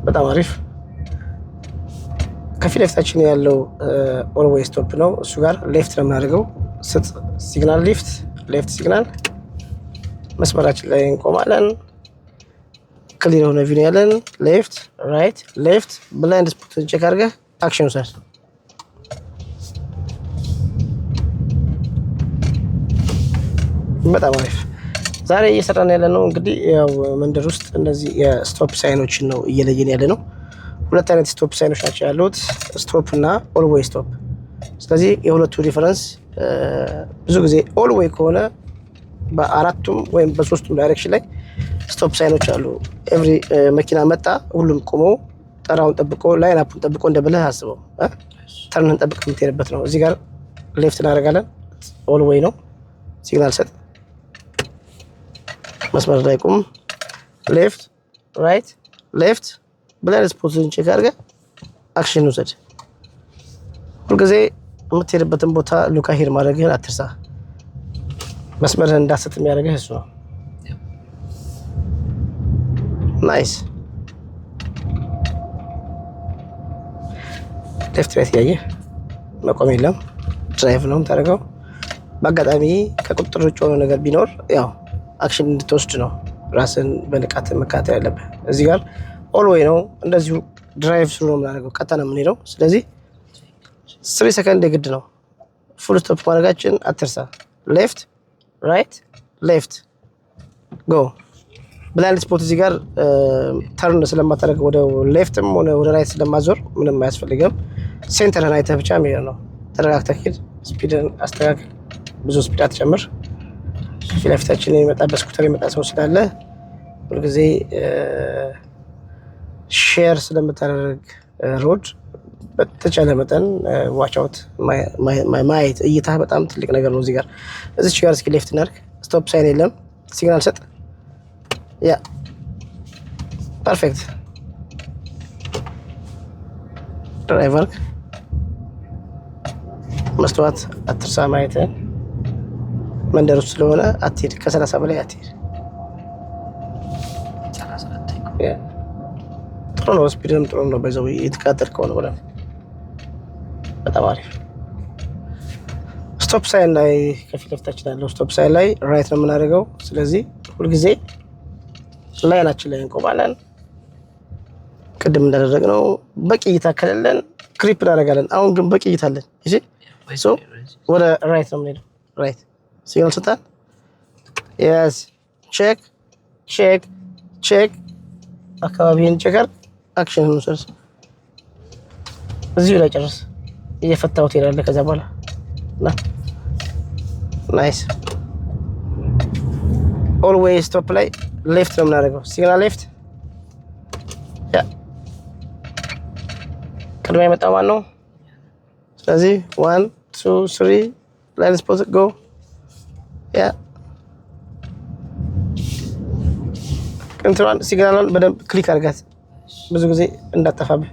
በጣም አሪፍ። ከፊት ለፊታችን ያለው all way stop ነው። እሱ ጋር left ነው የምናደርገው። ስጥ signal left፣ left signal። መስመራችን ላይ እንቆማለን። Clear የሆነ view ያለን። Left, right, left። Blind spot check አድርገህ action ውሰድ። በጣም አሪፍ። ዛሬ እየሰራን ያለ ነው እንግዲህ ያው መንደር ውስጥ እነዚህ የ stop sign ኦችን ነው እየለየን ያለ ነው። ሁለት አይነት stop sign ኦች ናቸው ያሉት፣ stop እና all way stop። ስለዚህ የሁለቱ difference ብዙ ጊዜ all way ከሆነ በአራቱም ወይም በሶስቱም direction ላይ stop sign ኦች አሉ። Every መኪና መጣ ሁሉም ቆሞ ተራውን ጠብቆ line up ኡን ጠብቆ እንደ ብለህ አስበው፣ turn ን ጠብቅ የምትሄድበት ነው። እዚህ ጋር left እናደርጋለን። All way ነው። Signal ሰጥ፣ መስመር ላይ ቁም። Left, right, left። Blind spot ን check አድርገህ action ውሰድ። ሁልጊዜ የምትሄድበትን ቦታ look ahead ማድረግህን አትርሳ። መስመርህን እንዳትስት የሚያደርግህ እሱ ነው። Nice። Left, right እያየህ መቆም የለም። Drive ነው የምታደርገው። በአጋጣሚ ከቁጥጥር ውጭ የሆነ ነገር ቢኖር ያው action እንድትወስድ ነው ራስን በንቃት መከታተል ያለብህ። እዚህ ጋር all way ነው፣ እንደዚሁ drive through ነው የምናደርገው፣ ቀጥታ ነው የምንሄደው። ስለዚህ 3 ሰከንድ የግድ ነው። Full stop ማድረጋችን አትርሳ። Left, right, left, go። Blind spot እዚህ ጋር turn ስለማታደርግ ወደ left ም ሆነ ወደ right ስለማዞር ምንም አያስፈልግም። Center ህን አይተህ ብቻ መሄድ ነው። ተረጋግተህ ሂድ። Speed ን አስተካክል። ብዙ speed አትጨምር። ፊት ለፊታችን የሚመጣ በ scooter የመጣ ሰው ስላለ ሁልጊዜ share ስለምታደርግ road በተቻለ መጠን watch out ማየት እይታ በጣም ትልቅ ነገር ነው። እዚህ ጋር እዚች ጋር እስኪ left እናድርግ። Stop sign የለም። Signal ሰጥ። Yeah, perfect። Drive አርግ። መስተዋት አትርሳ ማየትህን። መንደር ውስጥ ስለሆነ አትሄድ፣ ከ30 በላይ አትሄድ። ጥሩ ነው፣ speed ም ጥሩ ነው። በዛው የተቃጠል ከሆነ ብለን በጣም አሪፍ። Stop sign ላይ ከፊት ለፊታችን ያለው stop sign ላይ right ነው የምናደርገው። ስለዚህ ሁልጊዜ line ኣችን ላይ እንቆማለን። ቅድም እንዳደረግነው በቂ እይታ ከሌለን creep እናደርጋለን። አሁን ግን በቂ እይታ አለን። እሺ፣ ወደ right ነው የምንሄደው። Right signal ስጣል። Yes, check, check, check። አካባቢህን check አድርግ። Action እንውሰድ። እዚሁ ላይ ጨርስ። እየፈታው ትሄዳለህ። ከዚያ በኋላ ና። Nice። All way stop ላይ left ነው የምናደርገው። Signal left። Yeah, ቅድሚያ የመጣው ማን ነው? ስለዚህ one, two, three, blind spot, go። Yeah, እንትኗን signal ሏን በደንብ click አድርጋት፣ ብዙ ጊዜ እንዳጠፋብህ።